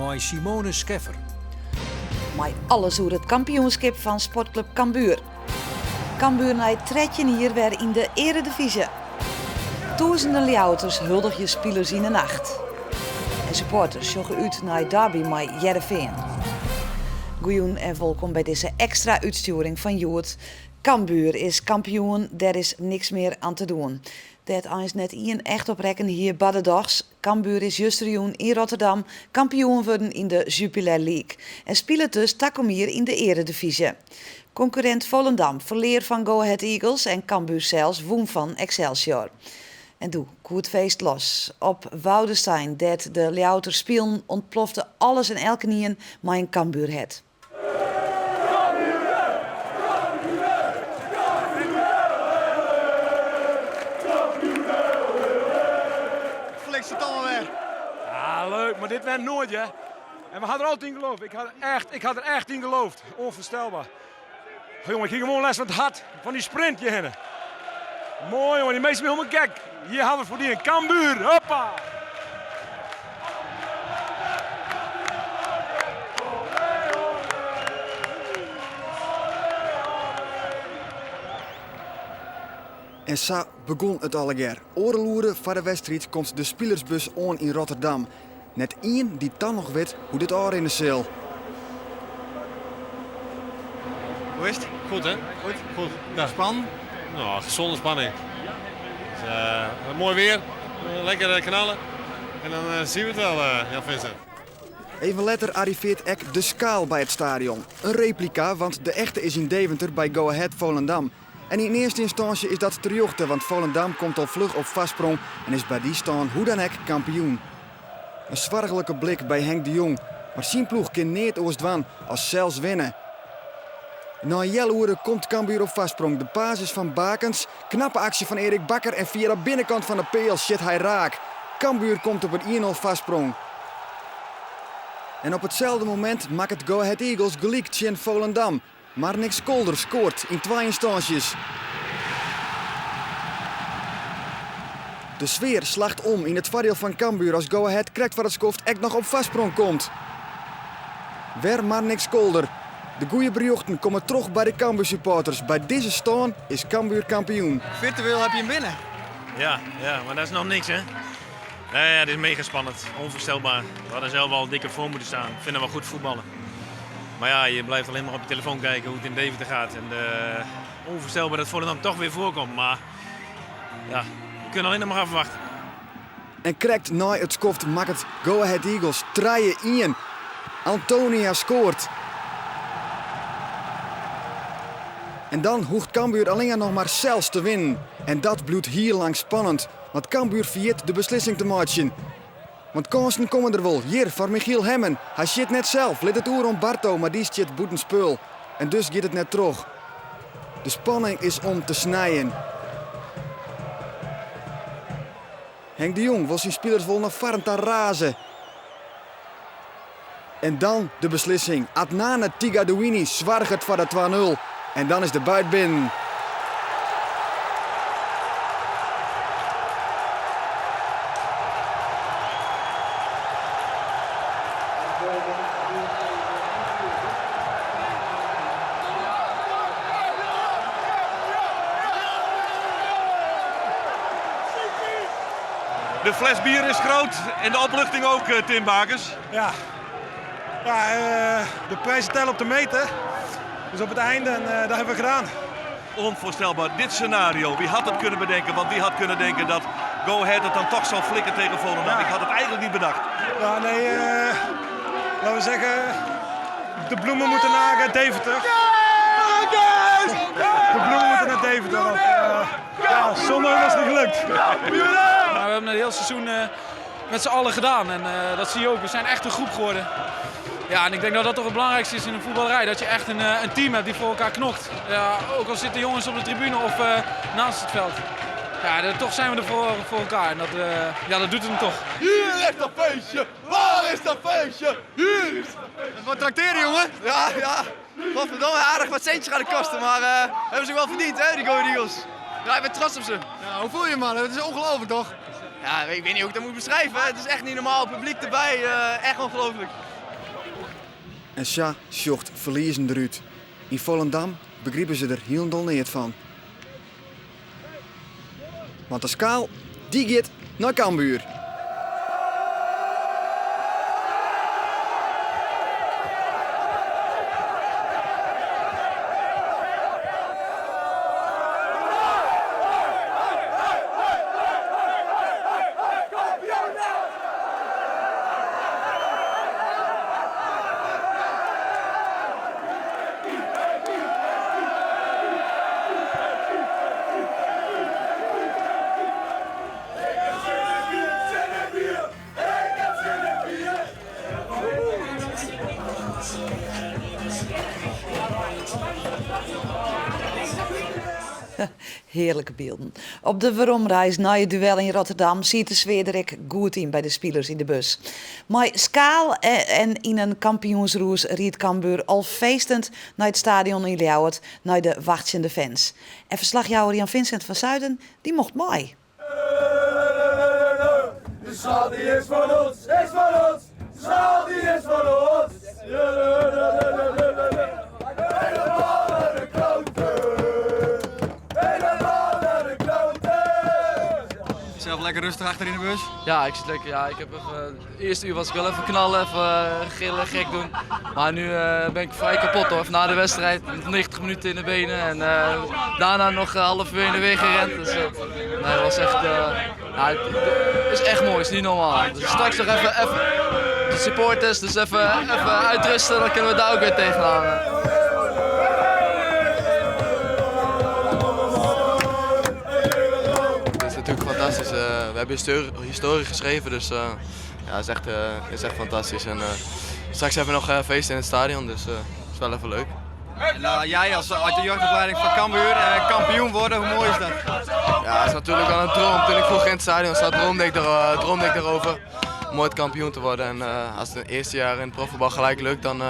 Mei Simone Scheffer. Mei alles oer it kampioenskip fan Sportklup Cambuur. Cambuur nei 13 jier wer yn de earedivyzje. Tûzenen Ljouwerters huldigje spilers yn de nacht. En supporters sjogge út nei derby mei Hearrenfean. Goejûn en wolkom by dizze ekstra útstjoering fan Hjoed. Cambuur is kampioen, dêr is niks mear oan te doen. Dêr't eins net ien echt op rekken hie, barde dochs. Cambuur is justerjûn yn Rotterdam kampioen wurden yn de Jupiler League en spilet dus takom jier yn de earedivyzje. Konkurrint Volendam ferlear fan Go Ahead Eagles en Cambuur sels wûn fan Excelsior. En doe koe it feest los. Op Woudestein, dêr't de Ljouwerters spilen, ûntplofte alles en elkenien mei in Cambuurhert. Flikst it allemaal wer. Ja, leuk, mar dit went noait, hè. En we hadden er altijd in geloofd. Ik had, echt, ik had er echt in geloofd. Onvoorstelbaar. Oh, jongen, ik hie gewoan lêst fan it hert fan dy sprint hjirhinne. Moai, jongen, dy minsken binne hielendal gek. Hjir hawwe we foar dy in Cambuur. Hoppa! En sa begûn it allegear. Oardel oere foar de wedstriid komt de spilersbus oan yn Rotterdam. Net ien dy't dan noch wit hoe't dit ôfrinne sil. Hoe is it? Goed hè? Goed. Goed. Ja. Spannend? Nou, gezonde spanning. Dus, moai weer, lekker knallen. En dan zien we het wel, Jan Vincent. Even letter arrivearret ek de skaal by it stadion. In replika, want de echte is yn Deventer by Go Ahead Volendam. En yn earste ynstânsje is dat terjochte, want Volendam komt al fluch op foarsprong en is by dy stân hoe dan ek kampioen. In soarchlike blik by Henk de Jong, mar syn ploech kin neat oars dwaan as sels winne. Nei in healoere komt Cambuur op foarsprong. De pass is fan Bakens, knappe aksje fan Erik Bakker en fia de binnenkant fan de peal sjit hy raak. Cambuur komt op in 1-0 foarsprong. En op itselde momint makket Go Ahead Eagles gelyk tsjin Volendam. Marnix Kolder skoart yn twa ynstânsjes. De sfear slacht om yn it foardiel fan Cambuur as Go Ahead krekt foar it skoft ek noch op foarsprong komt. Wer Marnix Kolder. De goeie berjochten komme troch by de Cambuur-supporters. By dizze stân is Cambuur kampioen. Virtueel heb je hem binnen. Ja, ja, maar dat is nog niks hè. Nee, ja, het is mega spannend. Onvoorstelbaar. We hadden zelf al dikker voor moeten staan. Ik vind hem wel goed voetballen. Maar ja, je blijft alleen maar op je telefoon kijken hoe het in Deventer gaat. En uh, onvoorstelbaar dat Volendam toch weer voorkomt. Maar ja, we kunnen alleen nog maar afwachten. En krekt nei it skoft makket Go Ahead Eagles 3-1. Antonia skoart. En dan hoecht Cambuur allinne noch mar sels te winnen. En dat bliuwt hiel lang spannend, want Cambuur ferjit de beslissing te meitsjen. Want kânsen komme der wol, hjir foar Michiel Hemmen. Hy sjit net sels, lit it oer oan Barto, mar dy stiet bûtenspul. En dus giet it net troch. De spanning is om te snijen. Henk de Jong wol syn spilers wol nei foaren ta raze. En dan de beslissing. Adnane Tighadouini soarget foar de 2-0. En dan is de buit binnen. De fles bier is groot en de opluchting ook, eh, Tim Bakers. Ja, ja eh, de prijzen tellen op de meter. Dus op het einde en eh, dat hebben we gedaan. Onvoorstelbaar, dit scenario. Wie had het kunnen bedenken? Want wie had kunnen denken dat Go Ahead het dan toch zou flikken tegen Volendam? Ja. Ik had het eigenlijk niet bedacht. Ja, nee, eh, laten we zeggen, de bloemen moeten naar Deventer. De bloemen moeten naar Deventer. Want, eh, ja, zonder hun was het niet gelukt. Maar we hebben het hele seizoen eh, met z'n allen gedaan. En eh, dat zie je ook. We zijn echt een groep geworden. Ja, en ik denk dat dat toch het belangrijkste is in een voetballerij. Dat je echt een, eh, een team hebt die voor elkaar knokt. Ja, ook al zitten jongens op de tribune of eh, naast het veld. Ja, dat- toch zijn we er voor, voor elkaar. En dat, eh, ja, dat doet het hem toch. Hier is dat feestje! Waar is dat feestje? Hier is Dat wordt trakteren, jongen. Ja, ja. Godverdomme, aardig wat centjes gaat het kosten, maar eh, hebben ze wel verdiend, hè, die Go Ahead Eagles. Ja, ik ben trots op ze. Ja, hoe voel je je, man? Het is ongelooflijk, toch? Ja, ik weet niet hoe ik dat moet beschrijven. Het is echt niet normaal. Publiek erbij, echt ongelooflijk. En sa sjocht ferliezen derút. Yn Volendam begripe se der hielendal neat fan. Want de skaal, dy giet nei Cambuur. Hearlike bylden. Op de weromreis nei it duel yn Rotterdam siet de sfear der ek goed yn by de spilers yn de bus. Mei skaal en yn in kampioensroes ried Cambuur al feestend nei it stadion yn Ljouwert nei de wachtsjende fans. En ferslachjouwer Jan Vincent van Zuiden dy mocht mei. De schaal die is van ons, is van ons. De schaal die is van ons. Helemaal naar de kloten. Helemaal naar de kloten. Zelf lekker rustig achter in de bus? Ja, ik zit lekker. Ja, ik heb even, het eerste uur was ik wel even knallen, even gillen, gek doen. Maar nu ben ik vrij kapot hoor. Na de wedstrijd, 90 minuten in de benen en daarna nog een half uur in de weer gerend. Dus nee, het was echt, ja, het is echt mooi, het is niet normaal. Dus straks nog even de supporters, dus even uitrusten, dan kunnen we daar ook weer tegenaan. Het is natuurlijk fantastisch. We hebben historie geschreven, dus ja, het is echt fantastisch. En straks hebben we nog feest in het stadion, dus het is wel even leuk. En jij als uit de jeugdopleiding van Cambuur, kampioen worden, hoe mooi is dat? Ja, het is natuurlijk wel een droom. Toen ik vroeger in het stadion zat, droomde ik erover om ooit kampioen te worden. En als het het eerste jaar in het profvoetbal gelijk lukt, dan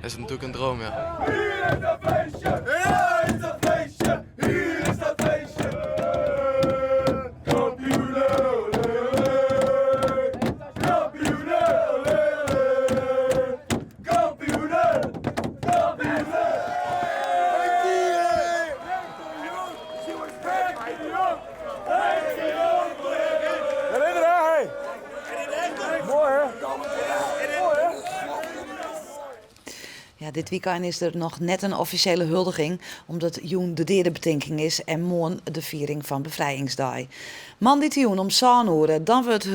is het natuurlijk een droom. Ja. Hier is dat feestje, hier is dat feestje, hier is dat feestje. Kampioenen, olé, olé. Kampioenen, olé, olé. Kampioenen, kampioenen. Ja, dit weekend is er nog net een offisjele huldiging, omdat jûn de deadebetinking is en moarn de fiering fan Befrijingsdei. Moandeitejûn om sân oere, dan wurdt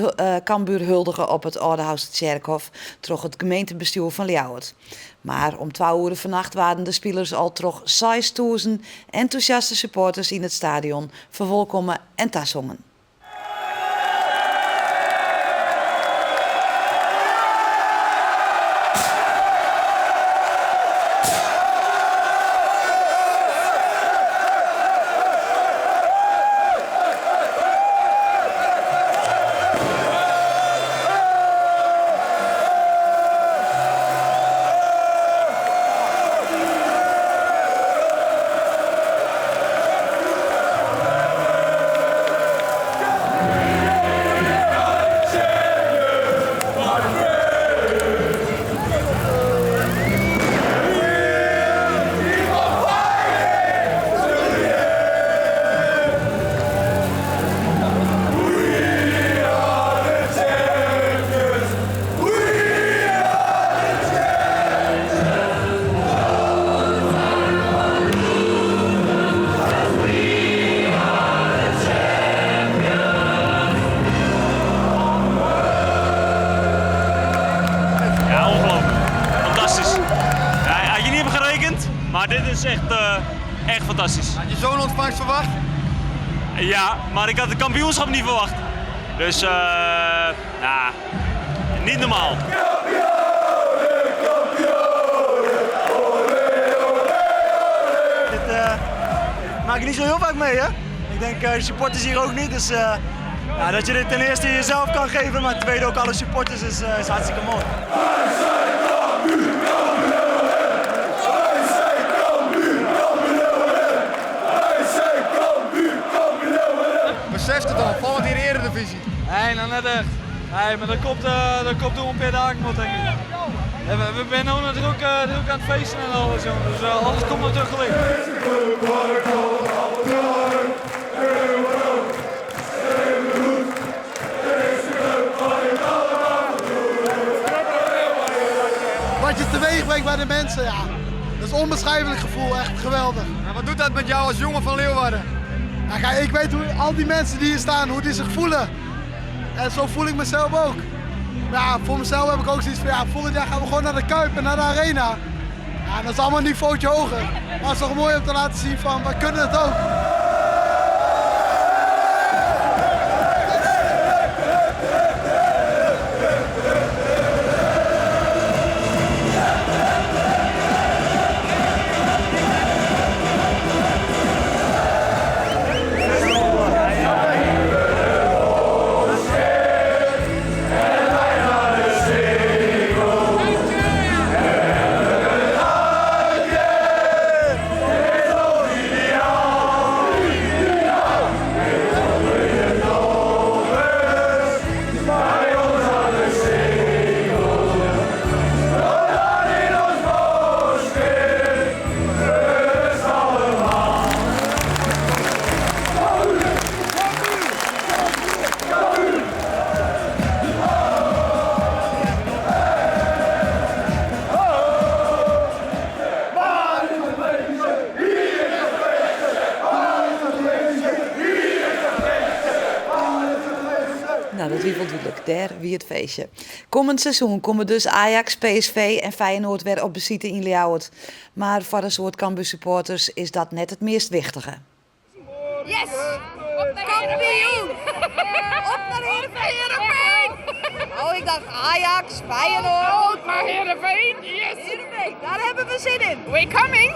Cambuur huldige op it Aldehoustertsjerkhôf troch it gemeentebestjoer fan Ljouwert. Mar om 2 oere fannacht waarden de spilers al troch 6000 entûsjaste supporters yn it stadion ferwolkomme en tasongen. Ja, ongelooflijk. Fantastisch. Ja, had je niet op gerekend, maar dit is echt fantastisch. Had je zo'n ontvangst verwacht? Ja, maar ik had het kampioenschap niet verwacht. Dus niet normaal. Dit maak je niet zo heel vaak mee, hè? Ik denk de supporters hier ook niet. Dus dat je dit ten eerste jezelf kan geven, maar ten tweede ook alle supporters is hartstikke mooi. Beseft het al, volgend jaar Eredivisie. Nee, noch net echt. Nee, mar dat komt, uh, dat komt oer in pear dagen wol, tink ik. We, we binne no drok, uh, drok oan it feesten en alles, jongen. Dus uh, alles komt noch tagelyk. Wat je teweeg brengt bij de mensen, ja. Dat is een onbeschrijfelijk gevoel, echt geweldig. En wat doet dat met jou als jongen van Leeuwarden? Ja, kijk, ik weet hoe al die mensen die hier staan, hoe die zich voelen. En zo voel ik mezelf ook. Maar ja, voor mezelf heb ik ook zoiets van, ja, volgend jaar gaan we gewoon naar de Kuip en naar de Arena. Ja, dat is allemaal een niveautje hoger. Maar het is toch mooi om te laten zien van, we kunnen het ook. Nou, dat wie wol dúdlik. Dêr wie it feestje. Kommend seizoen komme dus Ajax, PSV en Feyenoord wer op besite yn Ljouwert. Mar foar in soad Cambuursupporters is dat net it meast wichtige. Yes! Op naar Kampioen! Op naar Heerenveen! Oh, ik dacht Ajax, Feyenoord. Oh, maar Heerenveen, yes! Heerenveen, daar hebben we zin in. We coming!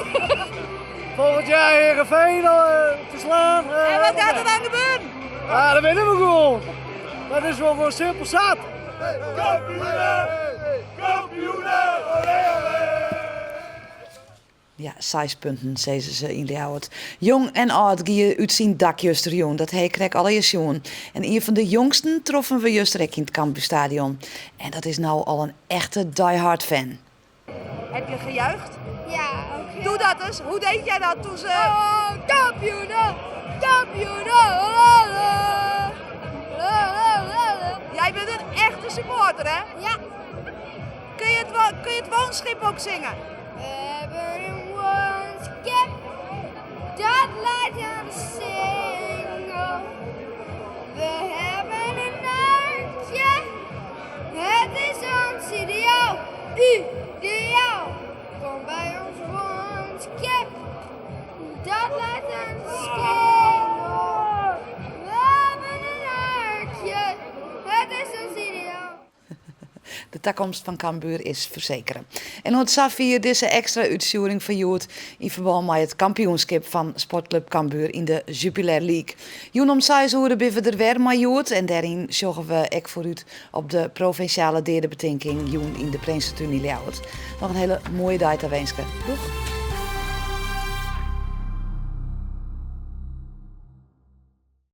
Volgend jaar Heerenveen verslaan. En wat gaat er dan gebeuren? Ja, dat winnen we gewoon. Dat is wel gewoon simpel zat. Kampioenen! Kampioenen! Olé, olé! Ja, seis punten, sizze se yn Ljouwert. Jong en âld gie út syn dak justerjûn. Dat ha ik krekt allegear sjoen. En ien fan de jongsten troffen we juster ek yn it Cambuurstadion. En dat is no al in echte diehard fan. Heb je gejuicht? Ja, ook Doe dat eens. Hoe deed jij dat toen ze... Oh, kampioenen! Kampioenen! Jij bent een echte supporter, hè? Ja. Kun je het, kun je het woonschip ook zingen? We hebben een woonskip, dat leidt aan de singel. We hebben een naartje, het is ons ideaal. Ideaal. Kom bij ons woonskip, dat leidt aan de singel. We hebben een naartje, het is ons ideaal. De takomst fan Cambuur is fersekere. En oant safier dizze ekstra útstjoering fan Hjoed yn ferbân mei it kampioenskip fan Sportklup Cambuur yn de Jupiler League. Jûn om seis oere binne we der wer mei Hjoed en dêryn sjogge we ek foarút op de provinsjale deadebetinking jûn yn de Prinsetún yn Ljouwert. Noch in hiele moaie dei tawinske. Doeg!